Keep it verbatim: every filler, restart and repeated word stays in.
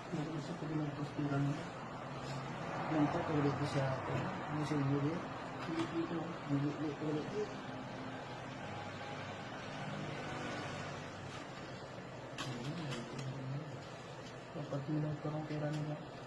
Nag-usap ko din ang postura niya. Ganito, tulad ko sa akin. Ano siya, hindi? Hindi dito. Hindi, hindi, tulad ko. Kapag nilang parang pera nila.